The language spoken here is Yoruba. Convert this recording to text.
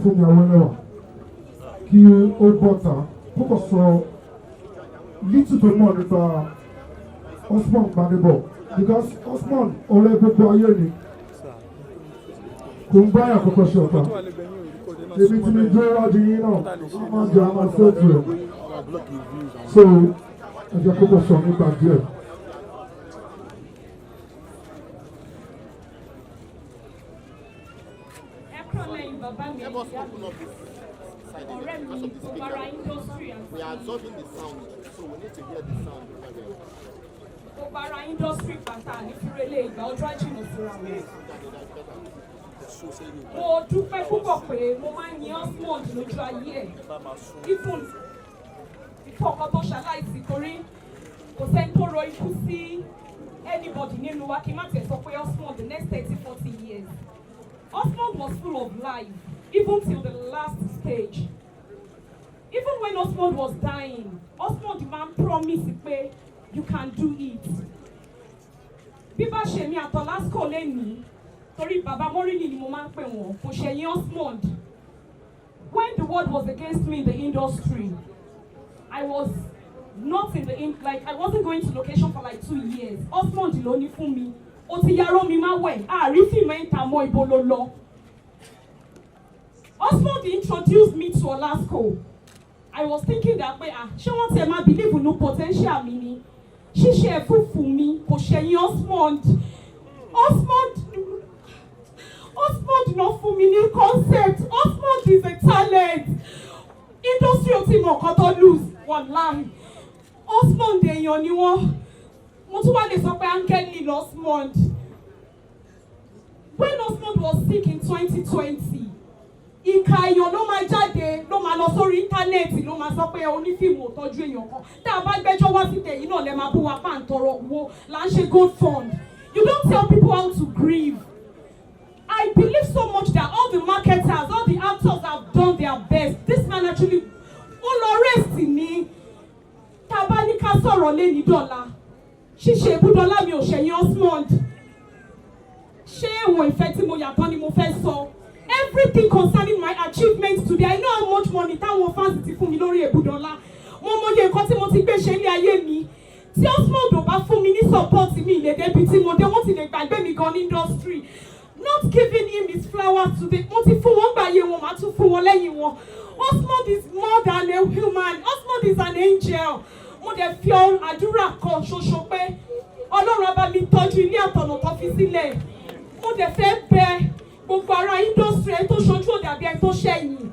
Fúnmi Awẹ́lẹ́wà kí ó bọ́ta kó kàn sọ little tó mọ̀ nípa Osmond Gbadebo, because Osmond, ọ̀rẹ́ gbogbo ayé ni, kò ń báyà kọ́kọ́ ṣe ọ̀tá. Èmi tí mi dúró wájú yín náà, a máa jẹ, a máa ṣètò ẹ̀. So ẹ jẹ́ kókó sọ nípa díẹ̀. Ẹ kúrò lẹ́yìn, bàbá mi, ìyá mi, ọ̀rẹ́ mi, gbogbo ara industry àti We are absorbing the sound, so we need to hear the sound very well. gbogbo ara industry pátá ní fúrélé ìgbà ọjọ́ àjìnà síra wọn. Mo dúpẹ́ púpọ̀ pé mo máa ń yin Osmond lójú ayé ẹ̀, even before ọkọ tó ṣaláìsí, torí kò sẹ́ni tó ro ikú sí anybody nínú wa, kí n má tiẹ̀ sọ pé Osmond the next 30, 40 years. Osmond was full of life even till the last stage. Even when Osmond was dying, Osmond man promise pé you can do it. Bí bá ṣe mi àtọ̀lásìkò lè ní, torí bàbá Mọ́rìnì ni mo máa ń pè wọ́n, kò ṣẹ̀yìn Osmond. When the world was against me in the industry, I was not in the in like I wasn't going to location for like 2 years. Osmond ló ní fún mi, o ti yarọ mi má wẹ̀ àárí fíìmù ẹ̀ ń ta mọ́, ibo ló lọ? Osmond introduced me to Olasco. I was thinking that pé, ah, ṣé wọ́n tiẹ̀ máa believe nínú potential mi ni? Ṣíṣe ẹ̀fúùfù mi kò ṣẹ̀yìn Osmond. Osmond náà fún mi ní concept. Osmond is a talent. Industry ò tí mọ nǹkan tó lose, wàláhì. Osmond, èèyàn ni wọ́n. Mo tún wá lè sọ pé áńgẹ́lì lOsmond. When Osmond was sick in 2020, ìka èèyàn ló máa jáde, ló máa lọ sórí íńtánẹ́ẹ̀tì, ló máa sọ pé onífíìmù ò tọ́jú èèyàn kan. Tá a bá gbẹ́jọ́ wá síta, èyí náà lẹ máa bú wa pàǹtọ̀rọ̀ owó là ń ṣe gold fund. You don't tell people how to grieve. I believe so much that all the marketers, all the actors have done their best. This man actually, ó lọ rest ní. Tá a bá ní ká sọ̀rọ̀ lé ní dọ̀la, ṣíṣe ìbúdọ́lá mi ò ṣẹ̀yìn Osmond. Ṣé ẹ̀wọ̀n ìfẹ́ tí mo yàtọ̀ ni mo fẹ́ sọ? Everything concerning my achievements today, I know how much money táwọn fans ti fún mi lórí Èbúdọ́lá. Mo mọye nǹkan tí mo ti gbé ṣe ní ayé mi. Tí Osmond ò bá fún mi ní support mi, lè débi tí mo dé, wọ́n ti lè gbàgbé mi gan ní industry. Not giving him his flowers today, mo ti fún wọn gbàyè wọn, màá tún fún wọn lẹ́yìn wọn. Osmond is more than a human. Osmond is an angel. Mo dẹ̀ fi àdúrà kan ṣoṣo pé Ọlọ́run á bá mi tọ́jú ilé àtọ̀nà tó fi sílẹ̀. Mo dẹ̀ fẹ́ bẹ gbogbo ara industry, ẹni tó ṣojú òde àbí ẹni tó ṣẹ̀yìn.